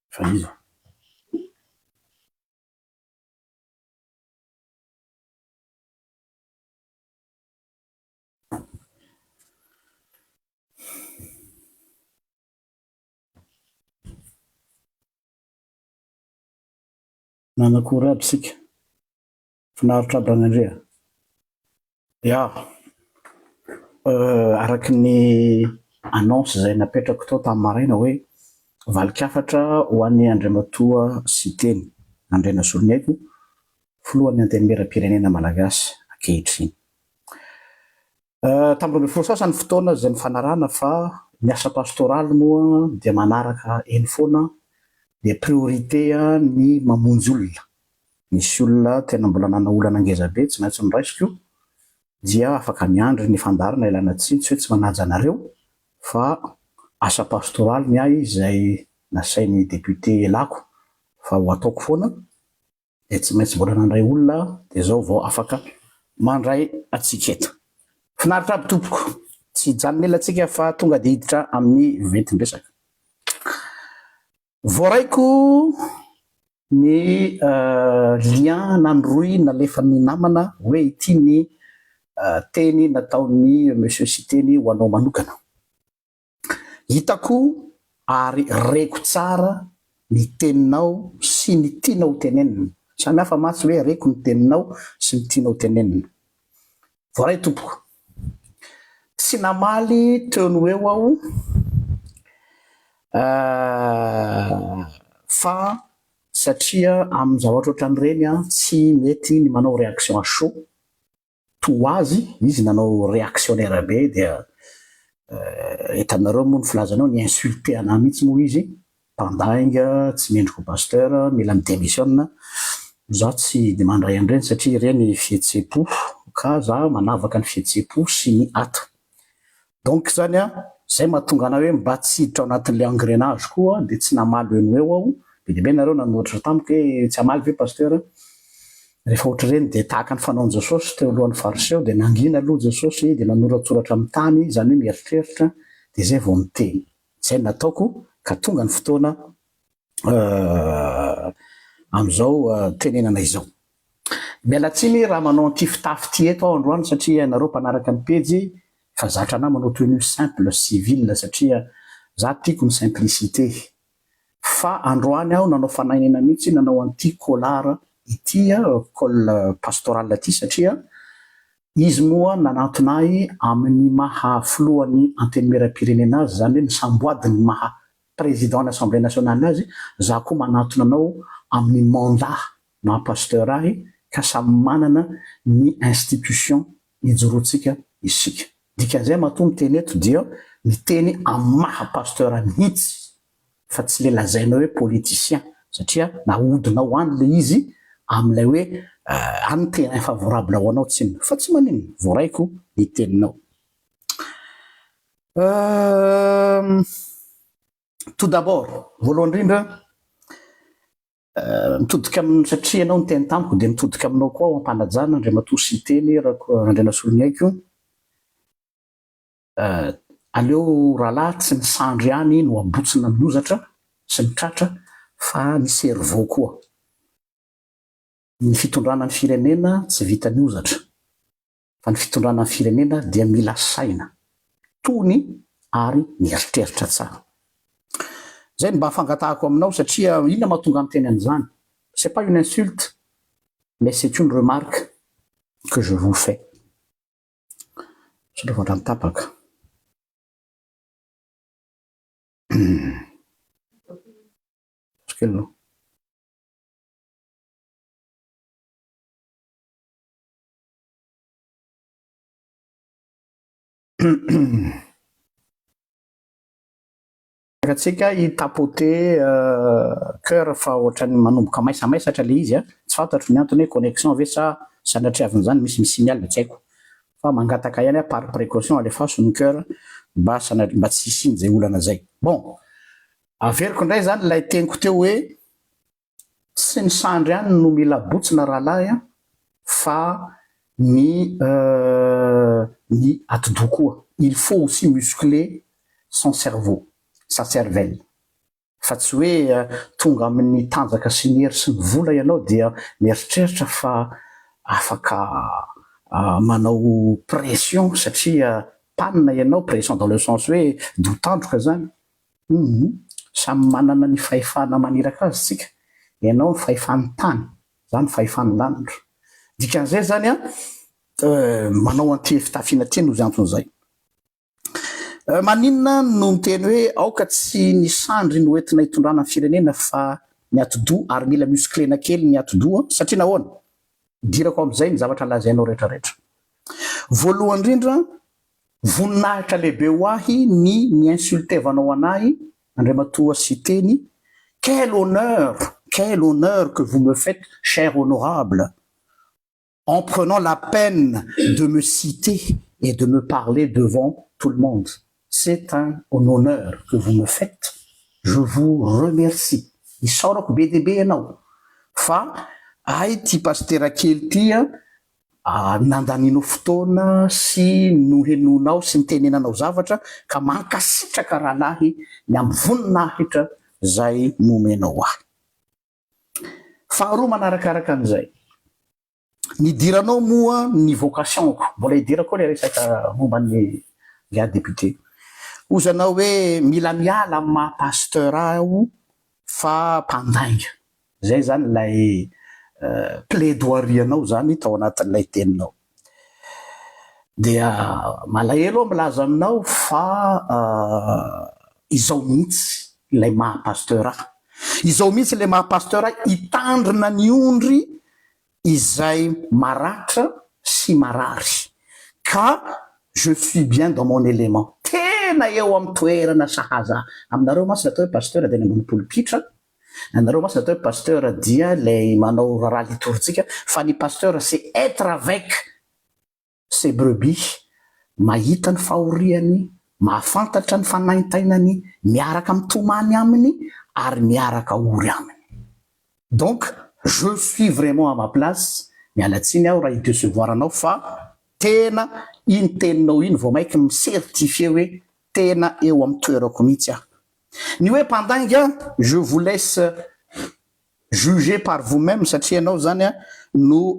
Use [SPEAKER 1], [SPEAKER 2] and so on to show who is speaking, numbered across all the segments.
[SPEAKER 1] Fa iza? Nanakory aby sika? Finaritra aby Ragnandria. Ya, araka ny annonce izay napetrako tao tamin'ny maraina hoe valin-kafatra ho an'i Andriamatoa Siteny Andrianasoloniaiko, filohan'ny Antenimierampirenena Malagasy ankehitriny. Tamin'ny 12 sasany fotoana izay nifanarahana fa ny asa pastoraly moa dia manaraka eny foana dia priorité ny mamonjy olona. Nisy olona tena mbola nanao olana ngeza be tsy maintsy noraisiko dia afaka miandry ny fandaharana ialana tsiny tsy hoe tsy manaja anareo fa asa pastoraly ny ahy izay nasain'ny député elako fa ho ataoko foana. dia tsy maintsy mbola nandray olona aho dia zao vao afaka mandray antsika eto. Finaritra aby tompoko. Tsy hijanona ela tsika fa tonga dia hiditra amin'ny ventin-dresaka. Voaraiko ny lien na ny rohy nalefan'ny namana hoe ity ny teny nataon'ny Monsieur Siteny ho anao manokana. Hitako ary reko tsara ny teninao sy ny tianao ho tenenina. Samy hafa mantsy hoe reko ny teninao sy ny tianao tenenina. Voaray tompoko. Tsy namaly teo no eo aho fa satria amin'ny zavatra ohatran'ireny tsy mety ny manao réaction à chaud. Toa azy, izy nanao réactionnaire be dia hitanareo moa ny filazany ao, ni-insulter anah mihitsy moa izy, mpandainga, tsy mendrika ho pasteur, mila mi-demissionne, za tsy dia mandray an'ireny satria ireny fihetseham-po ka za manavaka ny fihetseham-po sy ny ato. Donc zany an, zay mahatonga anah hoe mba tsy hiditra ao anatin'ilay engrenage koa dia tsy namaly eo no eo aho, be dia be nareo nanoratra tamiko hoe tsy hamaly ve Pasteur? Rehefa ohatr'ireny dia tahaka ny fanaon'i Jesosy teo alohan'ny Fariseo dia nangina aloha Jesosy dia nanoratsoratra amin'ny tany, izany hoe mieritreritra dia zay vao miteny. Zay no nataoko ka tonga ny fotoana amin'izao tenenana izao. Miala tsiny raha manao an'ity fitafy ity eto aho androany satria ianareo mpanaraka ny pejy efa zatra anah manao tenue simple civile satria za tiako ny simplicité fa androany aho nanao fanahinina mihitsy nanao an'ity collar ity col pastoral ity satria izy moa nanantona ahy amin'ny maha filohan'ny antenimierampirenena azy izany hoe nisamboady ny maha président ny assemblée nationale azy, za koa manantona anao amin'ny mandat maha pasteur ahy ka samy manana ny institution ijoroantsika isika. Dikan'izay matoa miteny eto dia miteny amin'ny maha pasteur mihitsy fa tsy le lazainao hoe politicien satria nahodinao any le izy amin'ilay hoe any ny terrain favorable ho anao tsinona fa tsy maninona voaraiko ny teninao. Tout d'abord, voalohany indrindra, mitodika amin'ny, satria ianao niteny tamiko dia mitodika aminao koa aho am-panajana Andriamatoa Siteny Randrianasoloniaiko, aleo rahalahy tsy ny sandry ihany no abotsina amin'ny hozatra sy ny tratra fa ny cerveau koa. Ny fitondrana ny firenena tsy vitan'ny hozatra. fa ny fitondrana ny firenena dia mila saina tony ary mieritreritra tsara. Zay no mba fangatahako aminao satria inona mahatonga miteny an'izany? C'est pas une insulte mais c'est une remarque que je vous fais. Sao ohatran'ny tapaka. Kely aloha. Antsika hi tapoter coeur fa ohatran'ny manomboka maisamaisatra le izy a, tsy fantatro ny antony hoe connexion ve sa sanatriavin'izany misy mi-signale tsy haiko fa mangataka ihany aho par précaution alefaso ny coeur mba sanatria mba tsy hisian'izay olana zay. Bon, averiko indray zany ilay teniko teo hoe Tsy ny sandry ihany no mila abotsina rahalahy a, fa ny ny atidoha koa, il faut aussi muscler son cerveau, sa cervelle. Fa tsy hoe tonga amin'ny tanjaka sy ny hery sy ny vola ianao dia mieritreritra fa afaka manao pression satria mpanina ianao, pression dans le sens hoe dotandroka zany. Hum, samy manana ny fahefana maniraka azy tsika. Ianao ny fahefan'ny tany, za ny fahefan'ny lanitra. Dikan'izay zany an, manao an'ity fitafiana ity no anton'izay. Maninona no miteny hoe aoka tsy ny sandry no entina hitondrana ny firenena fa ny atidoha ary mila musclena kely ny atidoha satria nahoana? Idirako amin'izay ny zavatra lazainao rehetrarehetra. Voalohany indrindra, voninahitra lehibe ho ahy ny ni-insultevanao anahy Andriamatoa Siteny, quel honneur, quel honneur que vous me faites cher honorable en prenant la peine de me citer et de me parler devant tout le monde. C'est un honneur que vous me faites, je vous remercie. Isaorako be dia be ianao fa ahy ity pasitera kely ity a nandanianao fotoana sy nohenoinao sy nitenenanao zavatra ka mankasitraka rahalahy ny amin'ny voninahitra izay nomenao ahy. Faharoa manarakaraka an'izay, nidiranao moa ny vocation-ko, mbola hidirako koa ilay resaka momba ny gars député. Hozanao hoe mila miala amin'ny maha pasteur ahy aho fa mpandainga. Izay izany ilay plaidoirie-nao izany tao anatin'ilay teninao. Dia malahelo aho milaza aminao fa izao mihitsy ilay maha pasteur ahy. Izao mihitsy ilay maha pasteur ahy hitandrina ny ondry izay maratra sy marary. Ka je suis bien dans mon élément. Tena eo amin'ny toerana sahaza ahy. Aminareo mantsy ny atao hoe pasteur dia any ambony polipitra, Anareo mantsy ny atao hoe pasteur dia ilay manao raharaha litorjika fa ny pasteur c'est être avec ses brebis, mahita ny fahoriany, mahafantatra ny fanaintainany, miaraka mitomany aminy ary miaraka ory aminy. Donc je suis vraiment à ma place, miala tsiny aho raha hi-decevoir anao fa tena iny teninao iny vao mainka mi-certifier hoe tena eo amin'ny toerako mihitsy aho. Ny hoe mpandainga, je vous laisse juger par vous même satria ianao zany no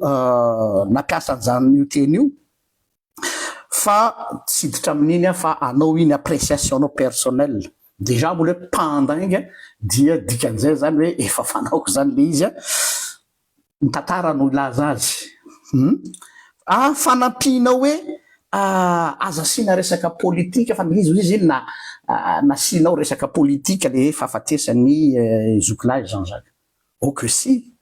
[SPEAKER 1] nampiasa an'izany io teny io fa tsy hiditra amin'iny aho fa anao iny appréciation-nao personnel. Déjà moa le hoe mpandainga dia dikan'izay zany hoe efa fanaoko zany le izy an, ny tantara no hilaza azy. Hum. Ah, fanampianao hoe aza asiana resaka politika fa ny izy izy iny na nasianao resaka politika le fahafatesan'ny zokilahy Jean Jacques. Oh que si,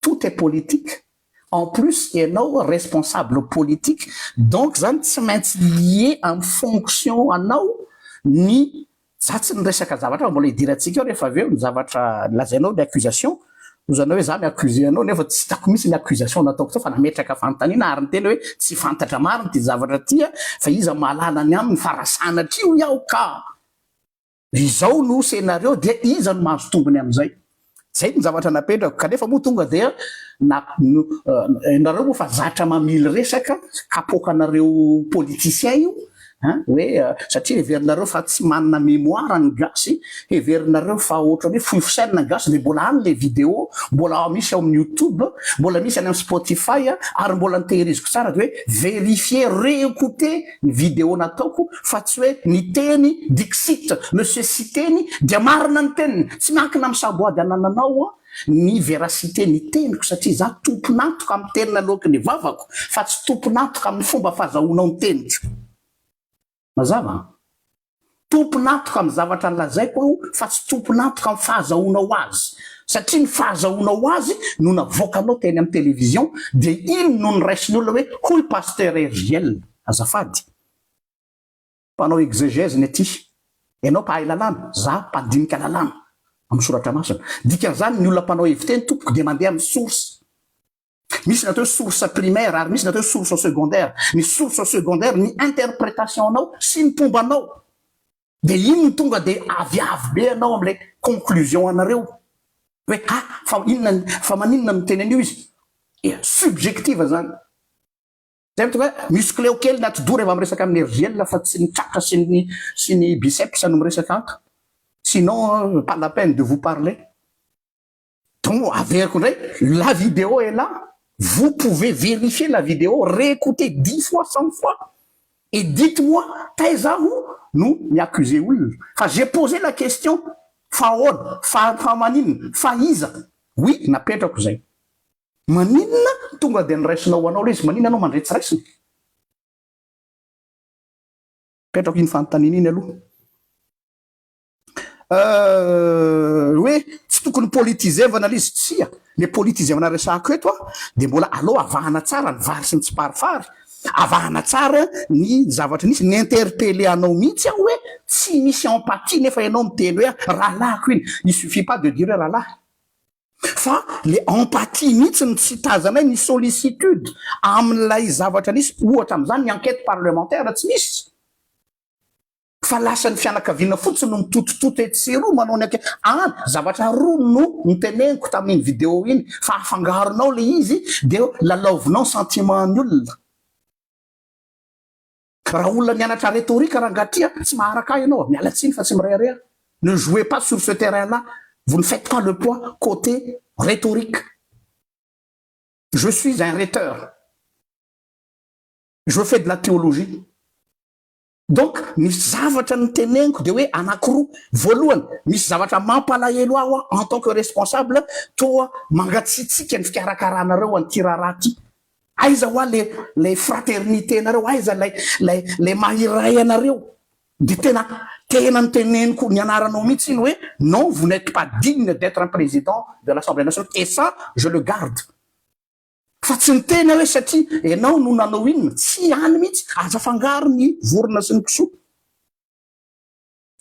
[SPEAKER 1] tout est politique. En plus ianao responsable politique donc zany tsy maintsy lié amin'ny fonction anao ny Za tsy niresaka zavatra fa mbola hidirantsika eo rehefa avy eo ny zavatra lazainao ny accusation, ozanao hoe za mi-accuser anao nefa tsy hitako mihitsy ny accusation nataoko teo fa nametraka fanontaniana ary niteny hoe tsy fantatra marina ity zavatra ity a, fa iza mahalala ny aminy fa raha sanatria hoy aho ka izao no scenario dia iza no mahazo tombony amin'izay? Zay ny zavatra napetrako kanefa moa tonga dia na nareo moa fa zatra mamily resaka kapoakanareo politicien io an hoe satria heverinareo fa tsy manana mémoire ny gasy, heverinareo fa ohatran'ny hoe fohy fisainana ny gasy dia mbola any le vidéo, mbola misy ao amin'ny youtube, mbola misy any amin'ny spotify ary mbola notehiriziko tsara dia hoe verifier, réécouter ny vidéo nataoko fa tsy hoe niteny dixit monsieur Siteny dia marina ny teniny, tsy miankina amin'ny samboady anananao an ny veracité ny teniko satria za tompon'antoka amin'ny teny naloaky ny vavako fa tsy tompon'antoka amin'ny fomba fazahoanao ny teniko. Mazava an? Tompon'antoka amin'ny zavatra lazaiko aho fa tsy tompon'antoka amin'ny fahazahoanao azy satria ny fahazahoanao azy no navoakanao teny amin'ny télévision dia iny no noraisin'ny olona hoe hoy Pasteur RJL. Azafady. Mpanao exégèse ny aty. Ianao mpahay lalàna, za mpandinika lalàna amin'ny soratra masina. Dikan'izany ny olona mpanao heviteny tompoko dia mandeha amin'ny source. Misy ny atao hoe source primaire ary misy ny atao hoe source secondaire. Ny source secondaire ny interprétation-nao sy ny mpomba anao. Dia iny no tonga dia aviavy be ianao amin'ilay conclusion anareo hoe ha fa inona fa maninona no miteny an'io izy? Subjective zany. Zay no tonga hoe muscleo kely ny atidoha rehefa miresaka amin'ny RJL fa tsy ny tratra sy ny sy ny biceps no miresaka ato. Sinon pas la peine de vous parler. Donc averiko indray, la vidéo est là, vous pouvez vérifier la vidéo, réécouter dix fois, cent fois et dites moi taiza aho no mi-accuser olona. Fa j'ai posé la question fa ahoana, fa fa maninona, fa iza? Oui, napetrako izay. Maninona tonga dia noraisinao ho anao ilay izy, maninona ianao mandray tsy raisina? Apetrako iny fanontaniana iny aloha. Hoe tsy tokony politizevana ilay izy, tsia, le politizevana resahako eto a dia mbola aleo avahana tsara ny vary sy ny tsiparifary, avahana tsara ny zavatra nisy, ni-interpeller anao mihitsy aho hoe tsy misy empathie nefa ianao miteny hoe rahalahiko iny, il suffit pas de dire hoe rahalahy fa le empathie mihitsy no tsy tazanay, ny sollicitude amin'ilay zavatra nisy, ohatra amin'izany ny enquête parlementaire tsy misy. Fa lasa ny fianakaviana fotsiny no mitotototo etsy sy eroa manao ny anke an! Zavatra roa no noteneniko tamin'iny vidéo iny fa afangaronao le izy de lalaovinao ny sentiment ny olona. Raha olona nianatra rhétorique rangatria tsy maharaka ahy ianao, miala tsiny fa tsy mirehareha. Ne jouez pas sur ce terrain là, vous ne faites pas le poids côté rhétorique. Je suis un rhéteur. Je fais de la théologie. Donc misy zavatra noteneniko de hoe anakiroa, voalohany misy zavatra mampalahelo aho en tant que responsable toa mangatsiatsiaka ny fikarakaranareo an'ity raharaha ty, aiza hoa le le fraternité nareo, aiza lay lay le maha iray anareo, de tena tena noteneniko ny anaranao mihitsy iny hoe non vous n'êtes pas digne d'etre un président de l'assemblée nationale et ça je le garde. Fa tsy niteny aho hoe satria ianao no nanao inona, tsy any mihitsy, aza afangaro ny vorona sy ny kisoa.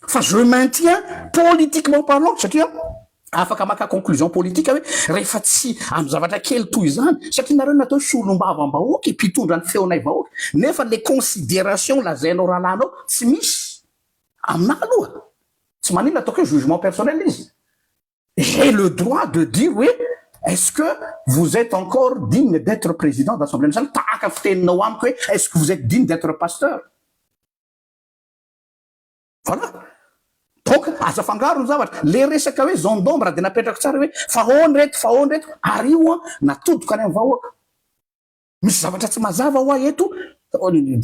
[SPEAKER 1] Fa je maintiens politiquement parlant, satria afaka maka conclusion politique hoe rehefa tsy amin'ny zavatra kely toy izany, satria nareo natao hoe solombavam-bahoaka e, mpitondra ny feonay vahoaka, nefa le considération lazainao rahalahinao tsy misy aminà aloha, tsy maninona ataoko hoe jugement personnel izy. J'ai le droit de dire hoe est-ce que vous êtes encore digne d'etre président d'assemblée nationale tahaka fiteninao amiko hoe est-ce que vous êtes digne d'etre pasteur? Voilà. Donc aza afangaro ny zavatra. Le resaka hoe zone d'ombre dia napetrako tsara hoe fa ahoana reto, fa ahoana reto, ary io an natodiko any amin'ny vahoaka. Misy zavatra tsy mazava hoa eto,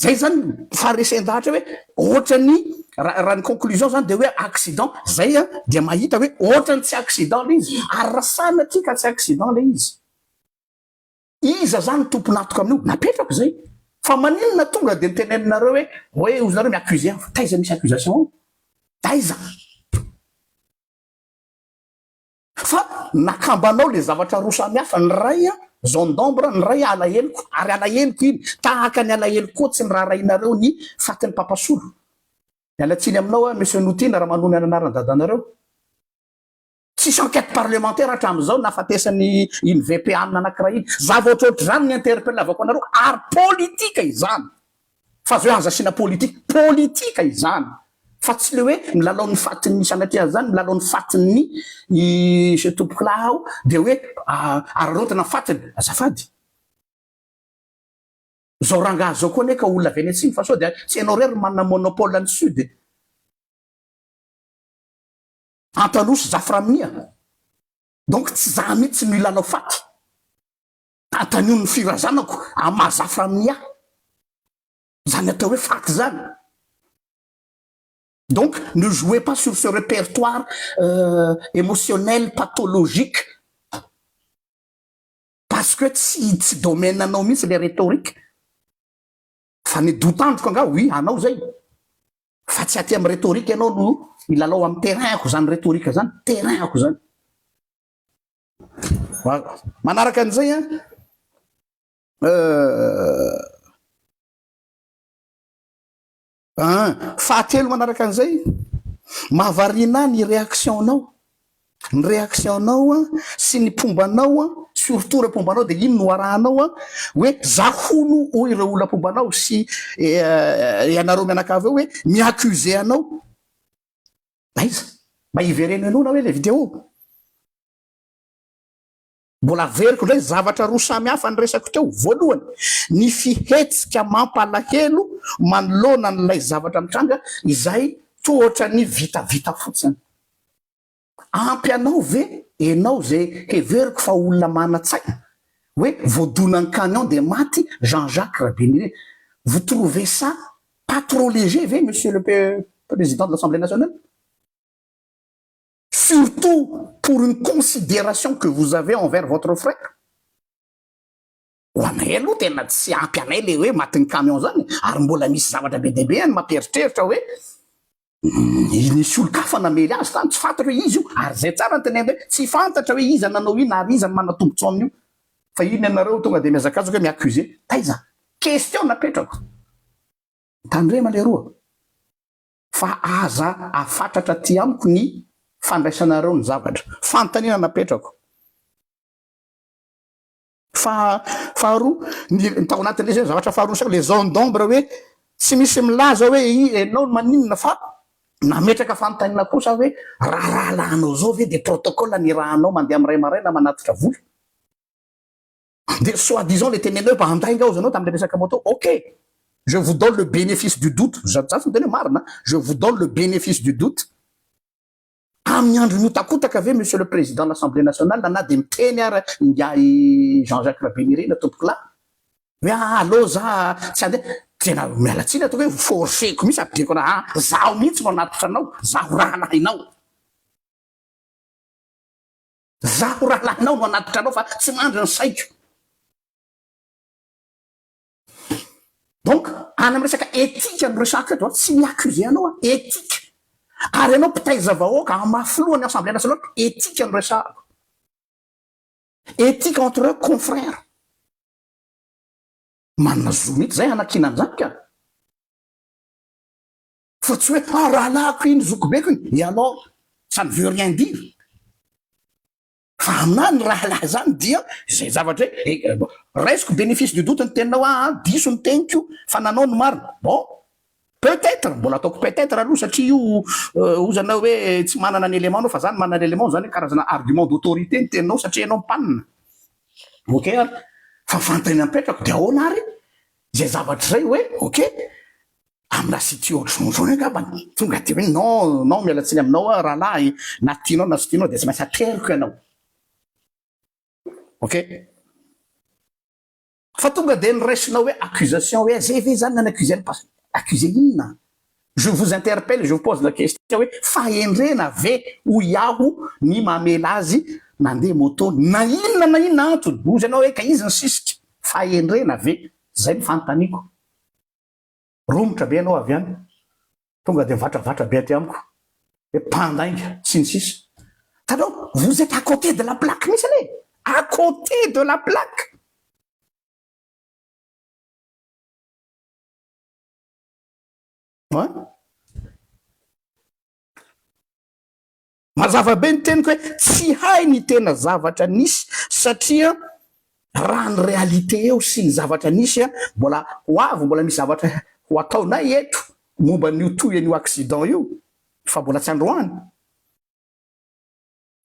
[SPEAKER 1] zay zany faharesen-dahatra hoe ohatrany raha ny conclusion zany de hoe accident, zay an dia mahita hoe ohatrany tsy accident le izy, ary raha sanatria ka tsy accident le izy, iza zany no tompon'antoka amin'io? Napetrako zay, fa maninona tonga de noteneninareo hoe hoe ozy nareo mi-accuser ahy, fa taiza misy accusation ao? Taiza? Fa nakambanao le zavatra roa samy hafa, ny ray zone d'ombre, ny ray alaheloko, ary alaheloko iny, tahaka ny alaheloko koa tsy niraharahianareo ny fatin'i Papasolo. Miala tsiny aminao aho Monsieur Notina raha manonona ny anaran'i dadanareo. Tsisy enquête parlementaire hatramin'izao nahafatesan'ny iny VP anona anakiray iny. Zavatra ohatr'izany ny interpellavako anareo ary politika izany. Fa zao aza asiana politika, politika izany fa tsy le hoe milalao ny fatin'ny sanatria an'izany, milalao ny fatin'ny i tompokolahy aho dia hoe araraotina ny fatiny, azafady. Zao rangahy zao koa anie ka olona avy any atsimo fa sao dia tsy ianao irery no manana monopole any sud e. Antaloha sy Zaframinia. Donc tsy za mihitsy no hilalao faty. Tantanio ny firazanako amin'ny maha Zaframinia. Zany atao hoe faty zany. Donc ne jouez pas sur ce répertoire émotionnel pathologique parce que tsy tsy domaine anao mihitsy le rhétorique. Fa ny dotandroko angaha oui anao zay. Fa tsy aty amin'ny rhétorique ianao no hilalao amin'ny terrain-ko zany rhétorique zany, terrain-ko zany. Manaraka an'izay an, fahatelo manaraka an'izay, mahavariana ahy ny réaction-nao, ny réaction-nao an sy ny mpomba anao an, surtout ireo mpomba anao dia iny no arahanao an, hoe za hono hoy ireo olona mpomba anao sy ianareo mianakavy eo hoe mi-accuser anao. Aiza? Mba hivereno henoina hoe le vidéo? Mbola averiko indray zavatra roa samy hafa ny resako teo. Voalohany, ny fihetsika mampalahelo manoloana an'ilay zavatra mitranga izay toa ohatran'ny vitavita fotsiny. Ampy anao ve enao ze heveriko fa olona manan-tsaina hoe voadonan'ny camion de maty Jean Jacques Rabenirina? Vous trouvez ça pas trop léger ve monsieur le président de l'Assemblée nationale? Surtout pour une considération que vous avez envers votre frère? Ho anay aloha tena tsy ampy anay le hoe matin'ny camion zany ary mbola misy zavatra be dia be any mampieritreritra hoe nisy olon-kafa namely azy tany, tsy fantatra hoe iza io, ary zay tsara ny tenenina hoe tsy fantatra hoe iza nanao iny ary iza no manan-tombotsoa amin'io, fa iny ianareo tonga dia mihazakazaka hoe mi-accuser, taiza? Question napetrako, tandrema leroa fa aza afatratra aty amiko ny fandraisanareo ny zavatra, fanontaniana napetrako. Fa faharoa, ny tao anatin'ilay izy hoe zavatra faharoa niseho, les zones d'ombre hoe tsy misy milaza hoe i enao no maninona fa nametraka fanontaniana kosa hoe raha rahalahinao zao ve dia protocole ny irahanao mandeha amin'ny ray maraina manatitra vola? Dia soit disant le tenenao hoe mba handainga ozy anao tamin'ilay resaka moto, ok, je vous donne le bénéfice du doute, za tsy miteny hoe marina, je vous donne le bénéfice du doute. Amin'ny andro mihotakotaka ve Monsieur le Président de l'Assemblée nationale na dia miteny ara ingahy Jean Jacques Rabenirina tompokolahy hoe ah aleo za tsy handeha, tena miala tsiny ataoko hoe forcer-ko mihitsy ampidiriko ana ah zaho mihitsy no hanatitra anao, zaho rahalahinao, zaho rahalahinao no hanatitra anao fa tsy mandry ny saiko. Donc any amin'ny resaka éthique no resahako eto a, tsy mi-accuser anao aho, éthique. Ary ianao mpitaiza vahoaka, amin'ny maha filohan'ny Assemblée nationale, éthique no resahako. Éthique entre confrères. Manana zo mihitsy zay hanakiana an'izany ka. Fa tsy hoe ah rahalahiko iny, zokibeko iny, et alors? Ça ne veut rien dire. Fa aminah ny rahalahy zany dia izay zavatra hoe eh, raisiko bénéfice du doute ny teninao aa diso ny teniko fa nanao ny marina, bon peut être, mbola ataoko peut être aloha satria io ozana hoe tsy manana ny élément anao fa za no manana ny élément zany hoe karazana argument d'autorité ny teninao satria ianao mpanina, ok ary, fa fanontaniana mipetrako de ahoana ary izay zavatra izay hoe ok Amina site ohatrohatran'izao angambany, tonga dia hoe non, non miala tsiny aminao aho rahalahy, na tianao na tsy tianao dia tsy maintsy ateriko ianao. Ok? Fa tonga dia noraisinao hoe accusation hoe zay ve zany ny accusé an'i Pasteur? Accusé inona? Je vous interpelle, je vous pose la question hoe fahendrena ve hoy aho ny mamela azy nandeha moto na inona na inona antony? Hozy ianao hoe ka izy nisisika. Fahendrena ve? Zay ny fanontaniako. Romotra be ianao avy any, tonga dia mivatravatra be aty amiko hoe mpandainga sy ny sisa. Hitanao, vous êtes à côté de la plaque mihitsy anie e! À côté de la plaque! Hein? Mazava be ny teniko hoe tsy hay ny tena zavatra nisy satria raha ny réalité eo sy ny zavatra nisy mbola ho avy mbola misy zavatra ho ataonay eto momba an'io toy an'io accident io fa mbola tsy androany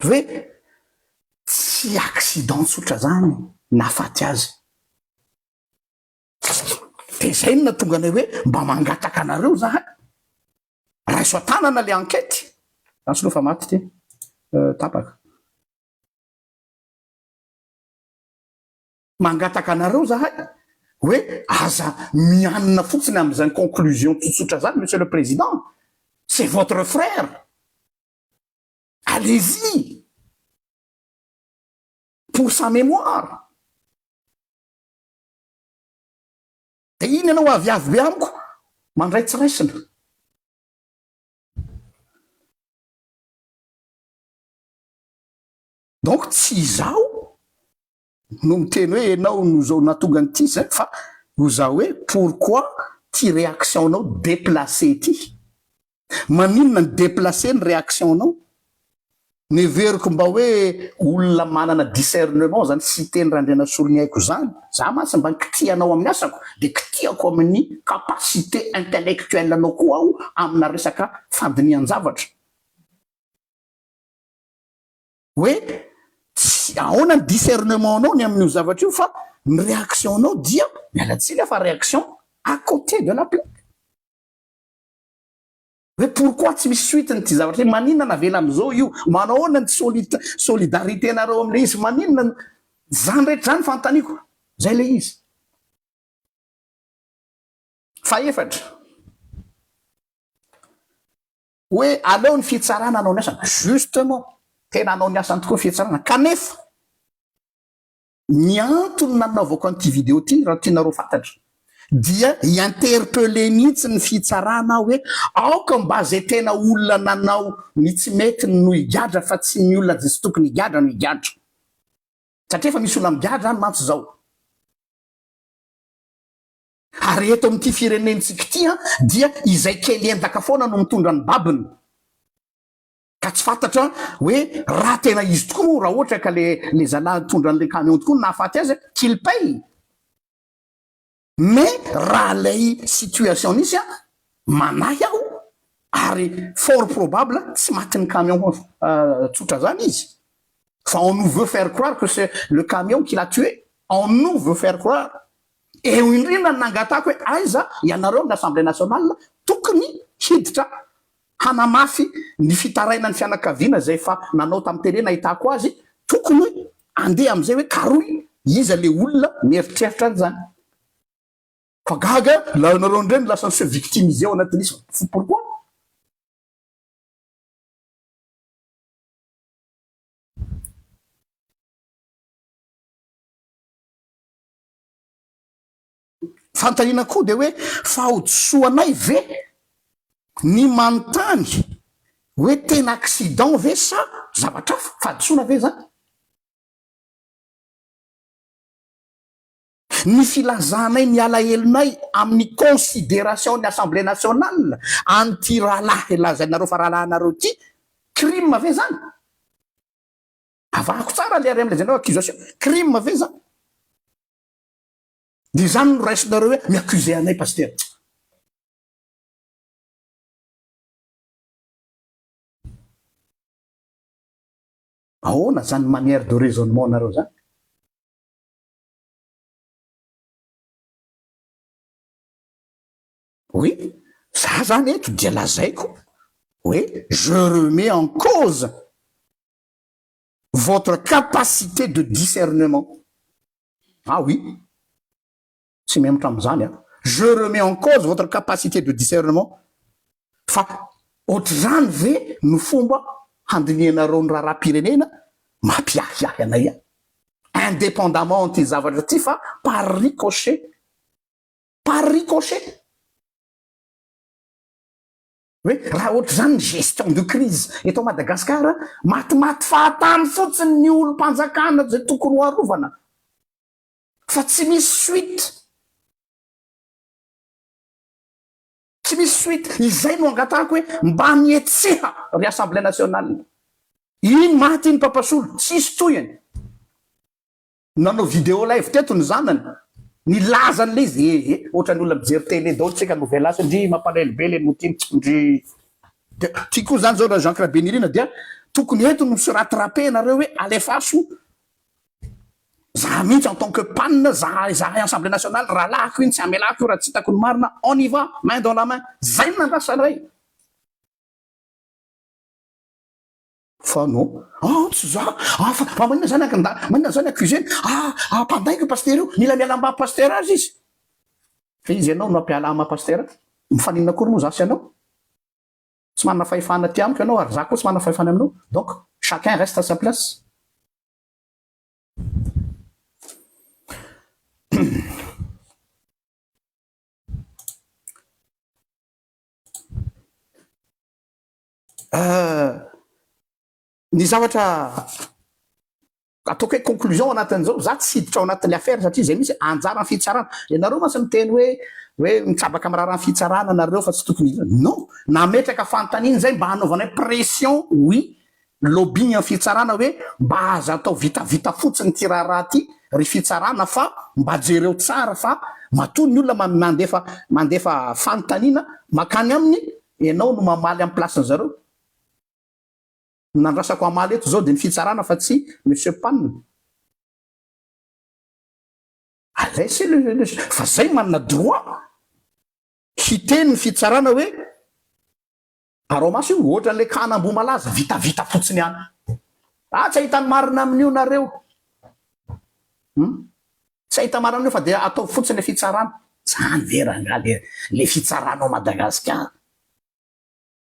[SPEAKER 1] hoe tsy accident tsotra zany nahafaty azy. Dia izay no nahatonga anay hoe mba mangataka anareo zahay, raiso an-tanana le enquête. Zany sinoa fa maty ity, tapaka. Mangataka anareo zahay hoe aza mianina fotsiny amin'izany conclusion tsotsotra zany monsieur le président, c'est votre frère, allez-y pour sa mémoire. Dia iny ianao aviavy be amiko mandray tsy raisina. Donc tsy izaho no miteny hoe ianao no zao nahatonga an'ity zay fa ho zaho hoe pourquoi ty réaction nao déplacé ty? Maninona ny déplacer ny réaction nao? Neveriko mba hoe olona manana discernement zany Siteny Randrianasoloniaiko zany, za mantsy mba kitihanao amin'ny asako de kitihako amin'ny capacité intellectuelle anao koa aho amina resaka fandinihan-javatra. Hoe tsy ahoana ny discernement nao ny amin'io zavatra io fa ny réaction nao dia, miala tsiny aho fa réaction à côté de la plaque. Hoe pourquoi tsy misy suite ny ty zavatra ty, maninona navela amizao io, manao ahoana ny solidarité nareo amle izy, maninona zany rehetra zany fanontaniako, zay le izy. Fahefatra, hoe aleo ny fitsarana hanao ny asany, justement, tena hanao ny asany tokoa ny fitsarana, kanefa Ny antony nanaovako an'ity vidéo ity raha tianareo fantatra dia hi-interpeller mihitsy ny fitsarana aho hoe aoka mba zay tena olona nanao ny tsy mety no higadra fa tsy ny olona tsy tokony higadra no higadra. Satria efa misy olona migadra any mantsy zao. Ary eto amin'ity firenentsika ity dia izay kely endaka foana no mitondra ny babiny. Ka tsy fantatra hoe raha tena izy tokoa moa raha ohatra ka le le zalahy nitondra an'le camion tokoa no nahafaty azy qu'il paye. Mais raha lay situation nisy an, manahy aho ary fort probable tsy matin'ny camion tsotra zany izy fa on nous veut faire croire que c'est le camion qui l'a tué, on nous veut faire croire. Eo indrindra no nangatahako hoe aiza ianareo amin'ny assemblée nationale tokony hiditra hanamafy ny fitarainan'ny fianakaviana izay efa nanao tamin'ny télé nahitako azy, tokony andeha amin'izay hoe karohy iza le olona mieritreritra an'izany. Fa gaga la nareo indray no lasa mi-se victimiser ao anatin'isa, pourquoi? Fanontaniana koa dia hoe fahodisoanay ve ny manontany hoe tena accident ve sa zavatra hafa? Fahadisoana ve izany? Ny filazanay ny alahelonay amin'ny considération ny Assemblée nationale an'ity rahalahy lazainareo fa rahalahinareo ity, crime ve izany? Avahako tsara le ary amin'ilay lazainareo accusation, crime ve izany? Dia izany no raisinareo hoe mi-accuser anay Pasitera. Ahoana izany manière de raisonnement nareo izany? Oui, za zany eto dia lazaiko hoe je remets en cause votre capacité de discernement. Ah oui, tsy mihemotra amin'izany aho. Je remets en cause votre capacité de discernement fa ohatr'izany ve no fomba handinihanareo ny raharaham-pirenena? Mampiahiahy anay ihany. Indépendamment an'ity zavatra ity fa par ricochet, par ricochet. Hoe raha ohatr'izany ny gestion de crise eto Madagascar, matimaty fahatany fotsiny ny olom-panjakana izay tokony ho arovana fa tsy misy suite. Tsy misy suite. Izay no angatahako hoe mba mihetseha ry Assemblée nationale. Iny maty iny Papasolo, tsisy tohiny. Nanao vidéo live teto ny zanany, nilaza an'ilay izy, ee, ohatran'ny olona mijery télé daholo tsika nouvelle as, ndry mampalahelo be le notiana, ndry. Dia ty koa zany zao ra Jean Rabenirina dia tokony eto no se rattraper nareo hoe alefaso za mihitsy en tant que pan za izahay assemblée nationale rahalahiko iny tsy hamelako io raha tsy hitako ny marina, on y va main dans la main, zay no nandrasanay. Fa non. Ah tsy za. Ah fa fa maninona zany aky maninona zany accusena? Ah ah mpandainga io pasitera io. Mila miala amin'ny maha pasitera azy izy. Fa iza ianao no hampiala ahy maha pasitera? Mifaninona akory moa za sy ianao? Tsy manana fahefana aty amiko ianao ary za koa tsy manana fahefana aminao. Donc chacun reste à sa place. Ny zavatra ataoko hoe conclusion ao anatin'izao, za tsy hiditra ao anatin'ny affaire satria izay mihitsy anjaran'ny fitsarana. Ianareo mantsy miteny hoe hoe mitsabaka amin'ny raharahan'ny fitsarana nareo fa tsy tokony hiditra. Non, nametraka fanontaniana izay mba hanaovanay pression, oui, lobbying amin'ny fitsarana hoe mba aza atao vitavita fotsiny ity raharaha ity ry fitsarana fa mba jereo tsara fa matoa ny olona mandefa mandefa fanontaniana mankany aminy Ianao no mamaly amin'ny place-ny zareo. Ny nandrasako hamaly eto izao dia ny fitsarana fa tsy Monsieur Pan. Laissez le le fa zay manana droit hiteny ny fitsarana hoe. Arao maso io, ohatran'ilay cas an'Ambohimalaza, vitavita fotsiny ihany. Ah, tsy ahita ny marina amin'io nareo. Hum? Tsy ahita marina amin'io fa dia ataovy fotsiny le fitsarana. Zany ve rangaha le le fitsarana ao Madagasikara?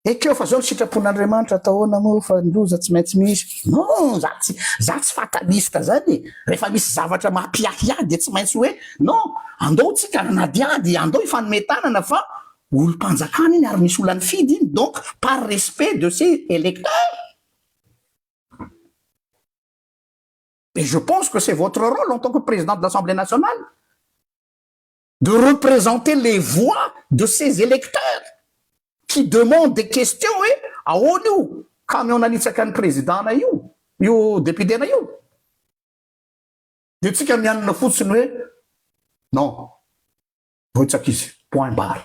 [SPEAKER 1] Ekeo fa zao ny sitrapon'Andriamanitra atao ahoana moa fa ny loza tsy maintsy misy. Non, za tsy za tsy fataliste zany e. Rehefa misy zavatra mampiahiahy dia tsy maintsy hoe non, andao tsika hanadihady, andao hifanome tanana fa olom-panjakana iny ary misy olona nifidy iny donc par respect de ses électeurs et je pense que c'est votre rôle en tant que président de l'Assemblée nationale de représenter les voix de ses électeurs qui demandent des questions hoe ahoana io camion nanitsaka ny président-na io, io député-na io. Dia tsika mianina fotsiny hoe non, voatsaka izy, point barre.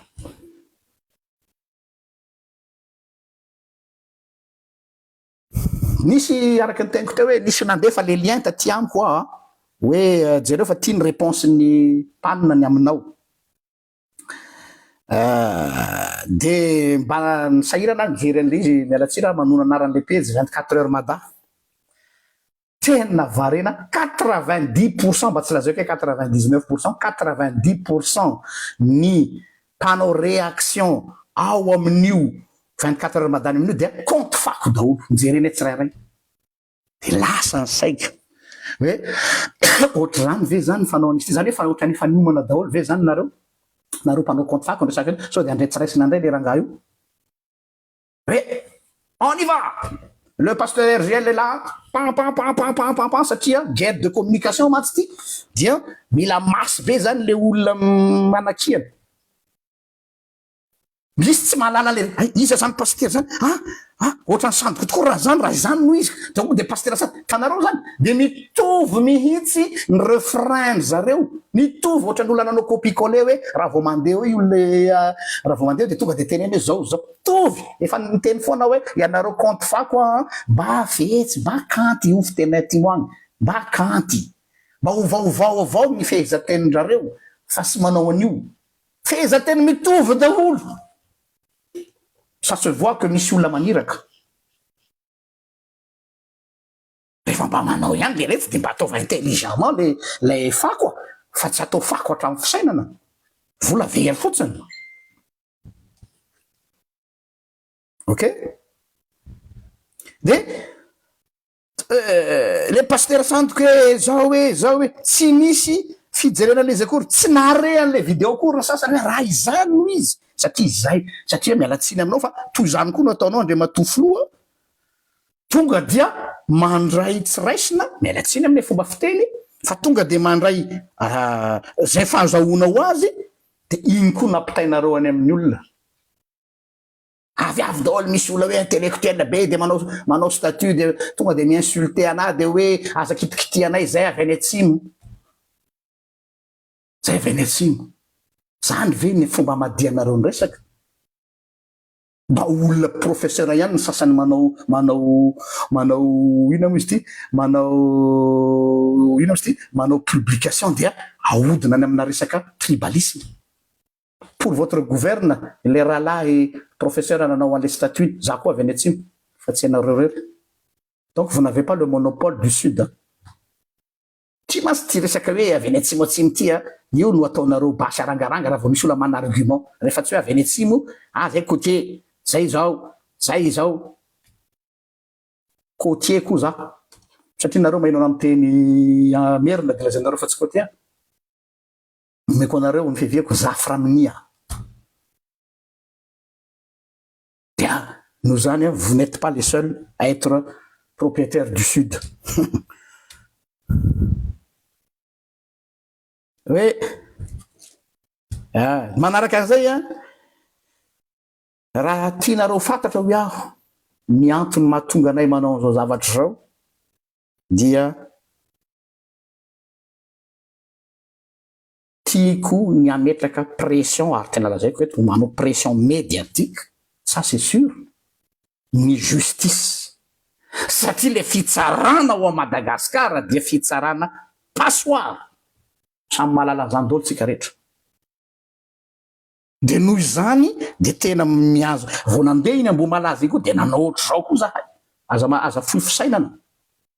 [SPEAKER 1] Nisy araka ny teniko teo hoe nisy nandefa le lien taty amiko aho hoe jereo fa ty ny réponse-n'ny mpanina ny aminao. De mba nisahirana aho nijery an'le izy, miala tsiny raha manona anaran'le pejy 24 heures mada. Tena variana, 90% mba tsy lazaiko hoe 99%, 90% ny mpanao réaction ao amin'io 24 heures madany amin'io dia compte fako daholo, jerena tsirairay. Dia lasa ny saiko hoe ohatr'izany ve zany ny fanao an'izy ity, zany hoe efa ohatran'ny efa niomana daholo ve zany nareo, nareo mpanao compte fako no resaka eto, sao dia handray tsy raisina indray le rangahy io. Hoe on y va! Le pasteur RGL est là, pan pan pan pan pan pan pan satria guerre de communication mantsy ity dia mila masse be zany le olona manakiana. Misy tsy mahalala le hay iza zany pasitera zany ah ah ohatran'ny sandoka tokoa raha zany raha izany no izy donc de pasitera sady tanareo zany de mitovy mihitsy ny refrain ry zareo mitovy ohatran'ny olona nanao copie coller hoe raha vao mandeha eo io le raha vao mandeha eo de tonga de teneno hoe zao zao mitovy efa niteny foana hoe ianareo compte fako an mba fetsy mba kanty io fiteny aty agny mba kanty mba ovaovao avao ny fehezantenin-drareo fa sy manao an'io Fehezanteny mitovy daholo. Ça se voit que misy olona maniraka. Rehefa mba manao ihany le retsy de mba ataovy intelligemment le le fako a, fa tsy atao fako hatramin'ny fisainana. Vola very fotsiny. Ok? De Le pasitera sandoka hoe zao hoe zao hoe tsy misy fijerena an'ilay izy akory, tsy nahare an'ilay vidéo akory ny sasany hoe raha izany no izy, satria izay, satria miala tsiny aminao fa toy izany koa no ataonao Andriamatoa Filoha, tonga dia mandray tsy raisina, miala tsiny amin'ilay fomba fiteny, fa tonga dia mandray izay fahazahoanao azy dia iny koa no ampitainareo any amin'ny olona. Avy avy daholo misy olona hoe intellectuel be de manao manao statut de tonga de mi-insulter anah de hoe aza kitikitihanay zay avy any atsimo. Zay avy any atsimo. Zany ve ny fomba amadihanareo ny resaka? Mba olona professeur ihany ny sasany manao manao manao inona moa izy ity? Manao inona moa izy ity? Manao publication dia ahodina any amina resaka tribalisme. Pour votre gouverne, ilay rahalahy professeur nanao an'ilay statut, za koa avy any atsimo fa tsy ianareo irery. Donc vous n'avez pas le monopole du sud. Ty mantsy ty resaka hoe avy any atsimo atsimo ty a, io no ataonareo basy arangaranga raha vao misy olona manana argument. Rehefa tsy hoe avy any atsimo, ah zay côtier, zay izao, zay izao. Côtier koa za. Satria nareo maheno anah miteny merina de lazainareo fa tsy côtier. Omeko anareo ny fiaviako Zaframinia. Dia noho izany vous n'êtes pas les seuls à être propriétaires du sud. Hoe manaraka an'izay an, raha tianareo fantatra hoy aho ny antony mahatonga anay manao an'izao zavatra izao dia Tiako ny hametraka pression ary tena lazaiko eto, manao pression médiatique, ça c'est sûr, ny justice. Satria le fitsarana ao Madagascar dia fitsarana passoire. Samy mahalala an'izany daholo tsika rehetra. Dia noho izany dia tena mihazo, vao nandeha iny Ambohimalaza iny koa dia nanao ohatr'izao koa zahay. Aza aza fohy fisainana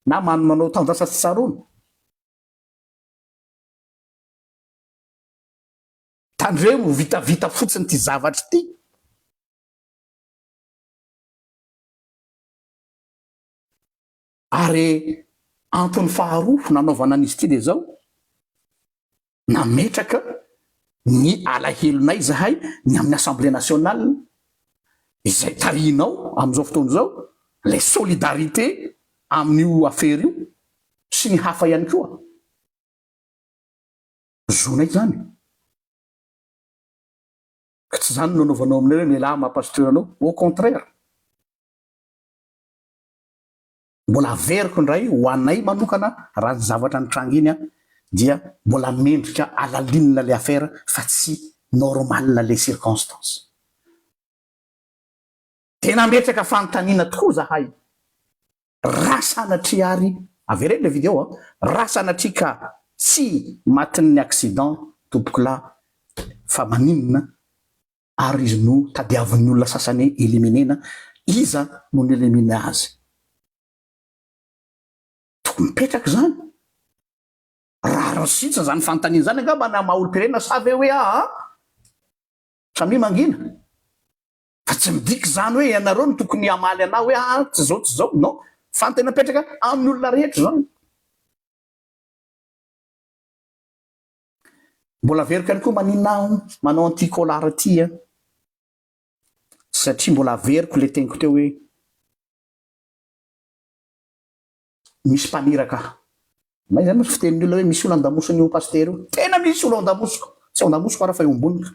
[SPEAKER 1] na manao tendance tsy tsaroana. Tandremo ho vitavita fotsiny ity zavatra ity. Ary antony faharoa nanaovana an'izy ity dia izao, nametraka ny alahelonay izahay ny amin'ny Assemblée nationale izay tarihinao amin'izao fotoana izao, ilay solidarité amin'io afera io sy ny hafa ihany koa. Zonay izany. Ka tsy izany no anaovanao aminay hoe mialà maha pasteur anao, au contraire. Mbola averiko indray ho anay manokana raha ny zavatra nitranga iny dia mbola mendrika alalinina le affaire fa tsy normal le circonstance. Dia nametraka fanontaniana tokoa zahay raha sanatria ary, avereno le video an, raha sanatria ka tsy matin'ny accident tompokolahy fa maninona ary izy no tadiavin'ny olona sasany éliminer-na, iza no ni-éliminer azy? Tokony mipetraka izany. Rariny sitsiny izany fanontaniana izany angamba na maha olom-pirenena sa ve hoe aa? Samia mangina. Fa tsy midika izany hoe ianareo no tokony hamaly anah hoe aa tsy izao tsy izao. Non. Fanontaniana mipetraka amin'ny olona rehetra izany. Mbola averiko ihany koa maninona aho manao an'ity collar ity an! Satria mbola averiko le teniko teo hoe misy mpaniraka aho. May zany misy fitenin'ny olona hoe misy olona andamosin'io pasitera io. Tena misy olona andamosiko. Tsy ao andamosiko ara fa eo amboniko.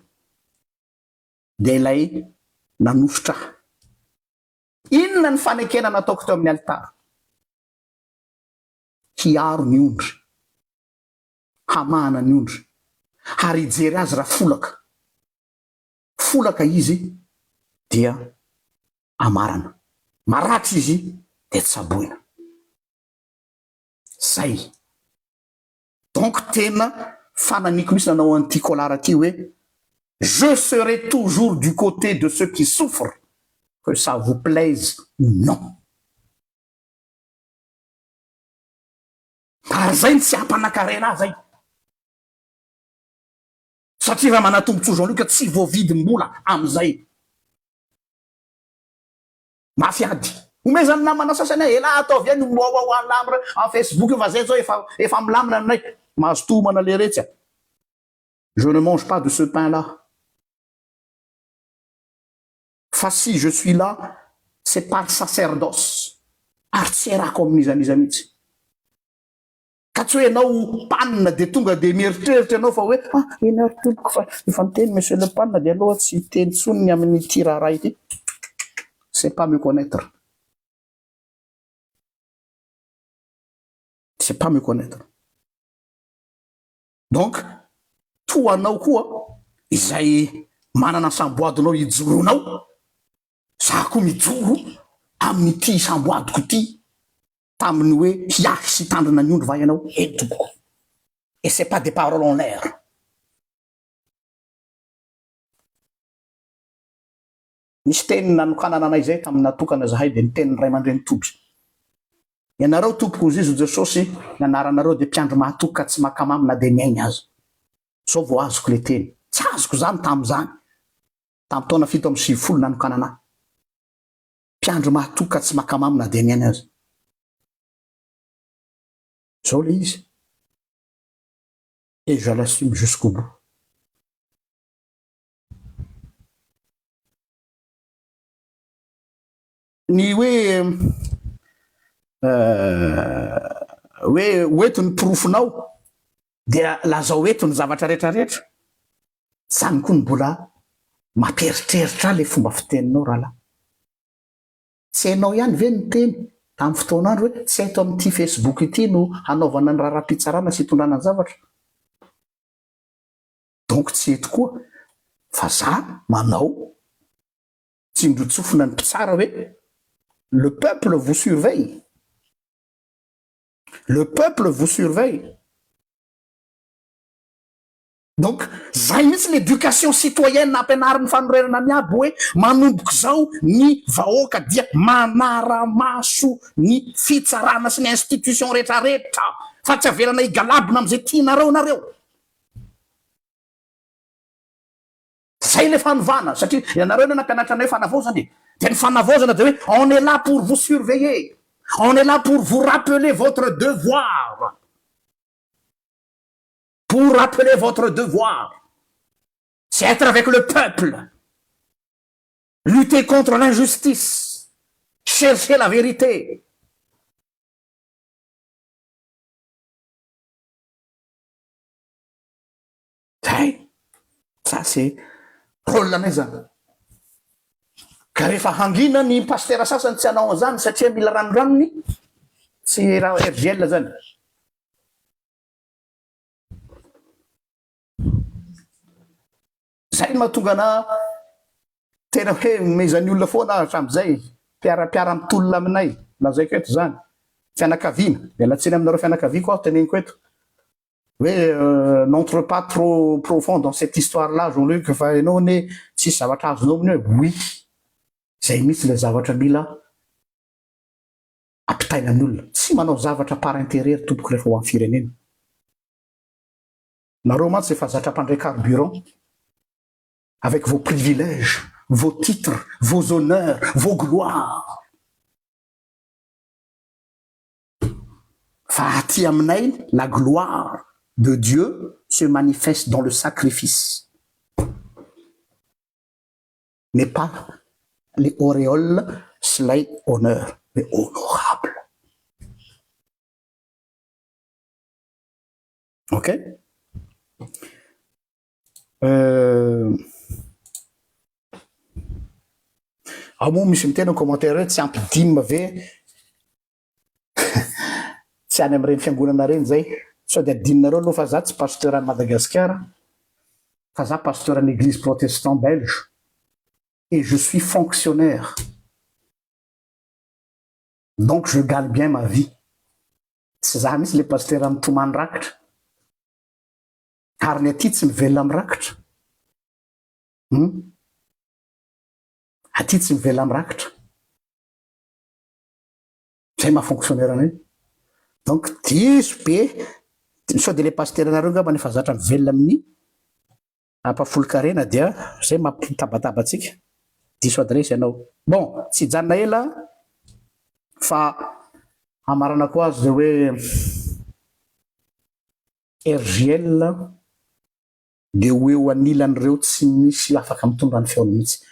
[SPEAKER 1] Dia ilay nanosotra ahy. Inona ny fanekena nataoko teo amin'ny alitara? Hiaro ny ondry. hamahana ny ondry, ary hijery azy raha folaka. Folaka izy dia amarana. Maratra izy dia tsaboina. Zay. Donc tena fananiko mihitsy nanao an'ity colar ity hoe je serai toujours du côté de ceux qui souffrent que ça vous plaise ou non. Ary zay no tsy hampanakarena ahy zay. Satria raha manatombontsoa Jean Luc tsy voavidim-bola amizay. Mafy ady. Omezan'ny namana sasany ahy, elah ataovy ihany io miwawawa aminy am Facebook io fa zay zao efa efa milamina aminay. Mazotoa homana leretsy a. Je ne mange pas de ce pain là. Fa si je suis là, c'est par sacerdoce, ary tsy erako amin'iza n'iza mihitsy. Ka tsy hoe ianao panne dia tonga dia mieritreritra ianao fa hoe ah, eny ary tompoko fa efa niteny monsieur le panne dia aloha tsy hiteny intsony ny amin'ity raharaha ity. C'est pas me connaître. C'est pas me connaître. Donc, toa anao koa izay manana ny samboadinao hijoroanao, za koa mijoro amin'ity samboadiko ity tamin'ny hoe hiahy sy hitandrina ny ondry va ianao? Eny tompoko. Et c'est pas des paroles en l'air. Nisy teny nanokanana anay izay tamin'ny natokana zahay dia ny tenin'ny ray aman-dreny Toby. Ianareo tompoko hozy izy Jesosy ny anaranareo dia mpiandry mahatoky ka tsy maka mamy na dia ny ainy aza. Zao vao azoko le teny. Tsy azoko izany tamin'izany. Tamin'ny taona 97 nanokanana ahy. Mpiandry mahatoky ka tsy maka mamy na dia ny ainy aza. Zao le izy. Et je l'assume jusqu'au bout. Ny hoe hoe ho eto ny porofonao dia lazao eto ny zavatra rehetra rehetra, zany koa no mbola mampieritreritra ahy le fomba fiteninao rahalahy. Tsy hainao ihany ve ny niteny tamin'ny fotoan'andro hoe tsy eto amin'ity Facebook ity no hanaovana ny raharaham-pitsarana sy hitondrana ny zavatra? Donc tsy eto koa fa za manao tsindrotsofina ny mpitsara hoe le peuple vous surveille, le peuple vous surveille. Donc zay mihitsy l'éducation citoyenne ampianarin'ny fanorenana miabo hoe manomboka izao ny vahoaka dia manara-maso ny fitsarana sy ny institution retraretra fa tsy avelana higalabona am'izay tianareo nareo. Zay le fanovana satria ianareo anie nampianatra anay fanavaozana e! Dia ny fanavaozana dia hoe on est là pour vous surveiller, on est là pour vous rappeler votre devoir, pour rappeler votre devoir, c'est être avec le peuple, lutter contre l'injustice, chercher la vérité. Zay! Ça c'est rôle anay zany. Ka rehefa hangina ny pasitera sasany tsy hanao an'izany satria mila ranondranony, tsy raha RJL zany. Zay no mahatonga anà tena hoe omezan'ny olona foana aho hatramin'izay, mpiara-mpiara mitolona aminay, lazaiko eto zany, fianakaviana, miala tsiny aminareo fianakaviako aho teneniko eto, hoe n'entre pas trop profond dans cette histoire là Jean Luc fa ianao anie tsisy zavatra azonao amin'io e, oui, zay mihitsy ilay zavatra mila ampitaina ny olona, tsy manao zavatra par intérêt ry tompoko rehefa ho an'ny firenena. Nareo mantsy efa zatra mpandray carburant avec vos privilèges, vos titres, vos honneurs, vos gloires. Fa aty aminay la gloire de Dieu se manifeste dans le sacrifice mais pas le auréole sy lay honneur mais honorable. Ok? Euh, ao moa misy miteny commentaire hoe tsy ampy dime ve Tsy any amin'ireny fiangonana ireny izay. Sao dia adinonareo aloha fa za tsy pasteur any Madagasikara fa za pasteur any église protestant belge et je suis fonctionnaire donc je gagne bien ma vie. Tsy za mihitsy le pasteur mitomany rakitra ary ny aty tsy mivelona amin'ny rakitra. Hum. Aty tsy mivelona amin'ny rakitra. Zay maha fonctionnaire anay. Donc diso be, sao dia le pasitera nareo angambany efa zatra mivelona amin'ny ampahafolon-karena dia zay mampitabataba antsika. Diso adresse ianao. Bon, tsy hijanona ela fa hamaranako azy dia hoe RJL dia ho eo anilan'ireo tsy misy afaka mitondra ny feony mihitsy.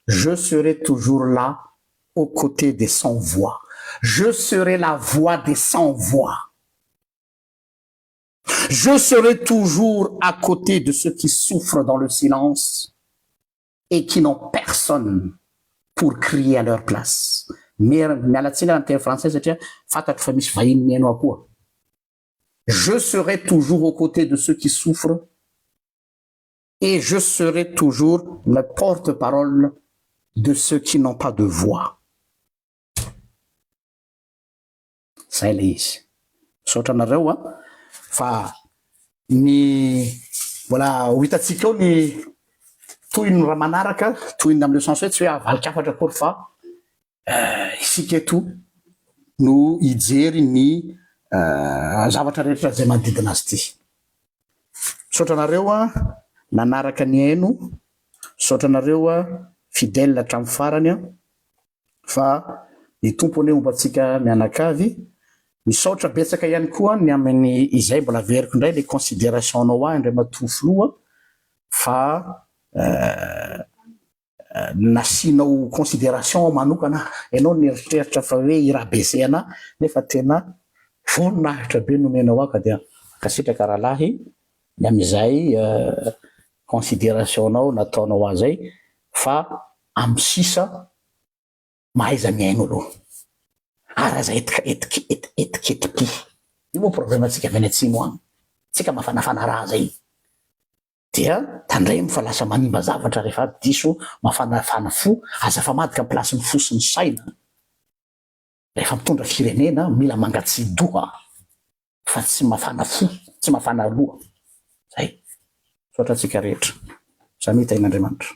[SPEAKER 1] Je serai toujours là aux côtés des sans voix. Je serai la voix des sans voix. Je serai toujours à côté de ceux qui souffrent dans le silence et qui n'ont personne pour crier à leur place. Miala tsiny raha miteny frantsay satria fantatro fa misy vahiny mihaino ahy koa. Je serai toujours aux côtés de ceux qui souffrent et je serai toujours le porte-parole de ceux qui n'ont pas de voix. Zay ilay izy. Misaotra anareo a! Fa ny mbola ho hitantsika eo ny tohiny raha manaraka, tohiny amin'ny sens hoe tsy hoe havalikafatra akory fa isika eto no hijery ny zavatra rehetra izay manodidina azy ity. Misaotra anareo nanaraka nihaino, misaotra anareo fidèle hatramin'ny farany fa ny Tompo anie homba antsika mianakavy. Misaotra betsaka ihany koa ny amin'ny izay mbola averiko indray le considération-nao ahy Andriamatoa Filoha fa nasianao considération manokana ianao nieritreritra fa hoe i rabeser anah nefa tena voninahitra be nomenao ahy ka dia mankasitraka rahalahy ny amin'izay considération nao nataonao ahy zay fa amin'ny sisa mahaiza mihaino aloha ary aza etiketipo io moa problème antsika avy any atsimo any tsika mafanafana raha zay. Dia tandremo fa lasa manimba zavatra rehefa diso mafanafana fo, aza famadika ny place ny fo sy ny saina, rehefa mitondra firenena mila mangatsidoha fa tsy mafana fo, tsy mafana loha. Zay. Misaotra antsika rehetra. Samy hitahin'Andriamanitra.